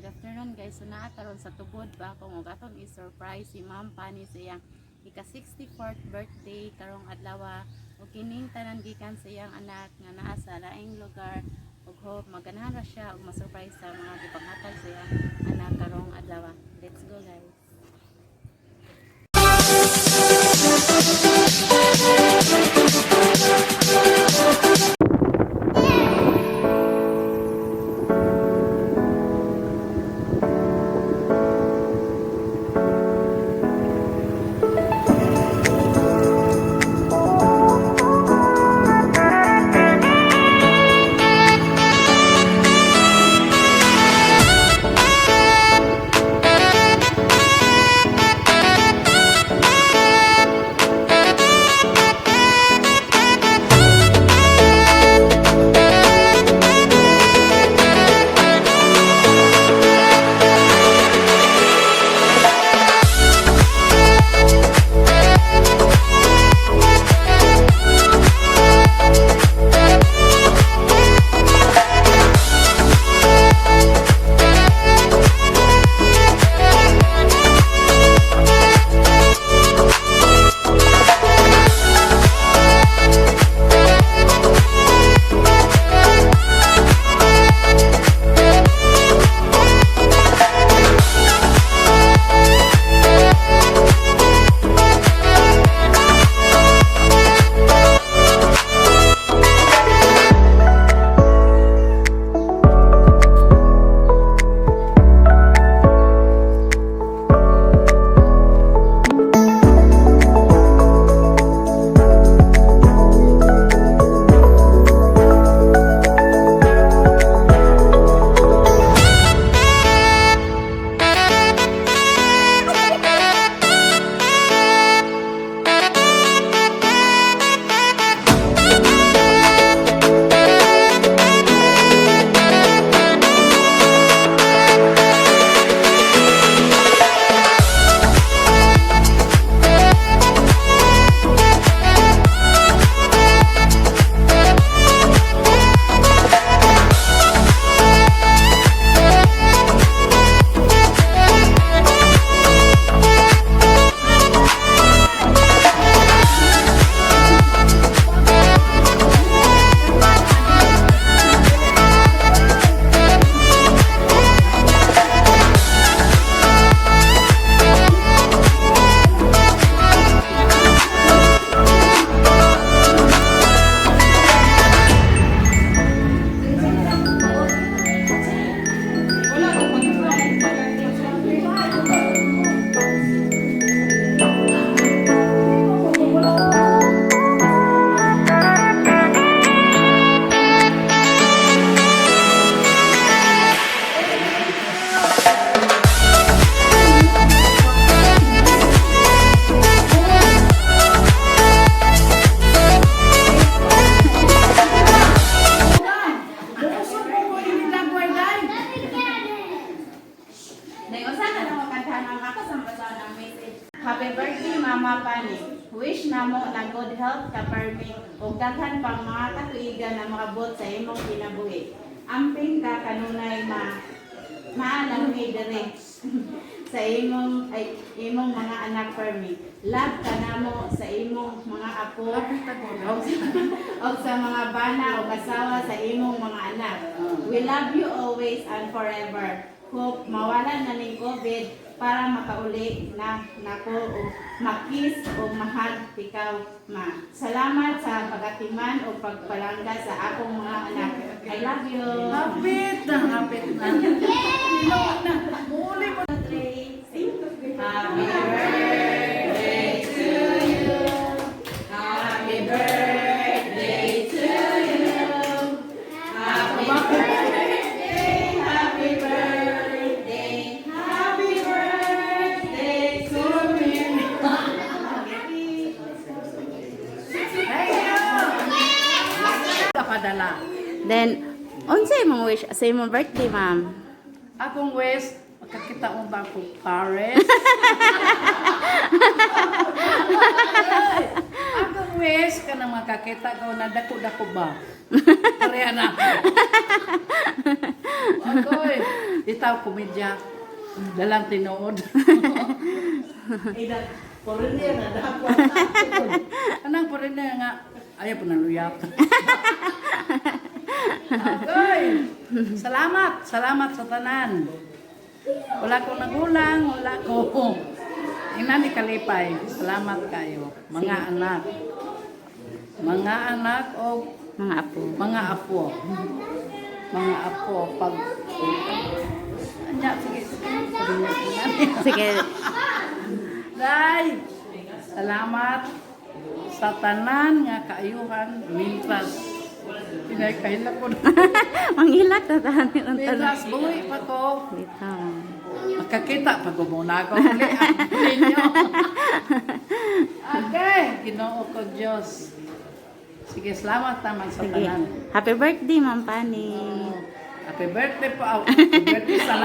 Good afternoon, guys. So naa karon sa tubod ba akong ug atong i-surprise si Ma'am Pani sa iyang ika 64th birthday karong adlaw, ug kining tanan gikan sa iyang anak nga naa sa laing lugar, ug hope maganahan ra siya ug ma-surprise sa mga gipanghatag sa iyang anak karong adlaw. Let's go, guys. Buusog mo ko inilagway day. Nay, unsa ka na makantahan ang ako sa basa ng message. Happy birthday, Mama Pani. Wish namo na good health ka permi ug daghan pang mga katuigan na makabot sa imong kinabuhi. Amping ka kanunay ma maalam mi diri sa imong ay imong mga anak permi. Love ka namo sa imong mga apo og sa mga bana o asawa sa imong mga anak. We love you always and forever. Hope mawala na ning COVID para makauli na nako o makis o mahag ikaw, ma. Salamat sa pagatiman o pagpalangga sa akong mga anak. I love you. Hapit na, hapit na. Ilo na. Muli mo. Three, sing. Happy birthday to you. Happy birthday to you. Happy birthday, happy birthday, happy birthday to you. Thank you. Kapadala. Then, unsay imong wish sa imong birthday, ma'am? Akong wish, makakita mo ba akong Paris? Akong wish ka na makakita ko na dako-dako ba? Pareha na. Agoy, itaw komedya. Dalang tinuod. Ida, foreigner na dapat. Anang po rin na nga, ayaw po naluyap. Agoy, salamat, salamat sa tanan. Wala ko nagulang, wala ko. Inani kalipay, salamat kayo, mga anak. Mga anak o Mga apo. mga apo. Mga apo, pag. Anya, sige, sige. Sige. Day, salamat sa tanan nga kaayuhan mintras. Pinay kahila ko na. Manghilak ta tahan ang tanan. Mintras buhi pa ko. Bitaw. Makakita pa ko muna ako uli ang ninyo. Okay, Ginoo ko Diyos. Sige, salamat naman sa Sige. tanan. Happy birthday, Ma'am Pani. Happy birthday po. Happy birthday sa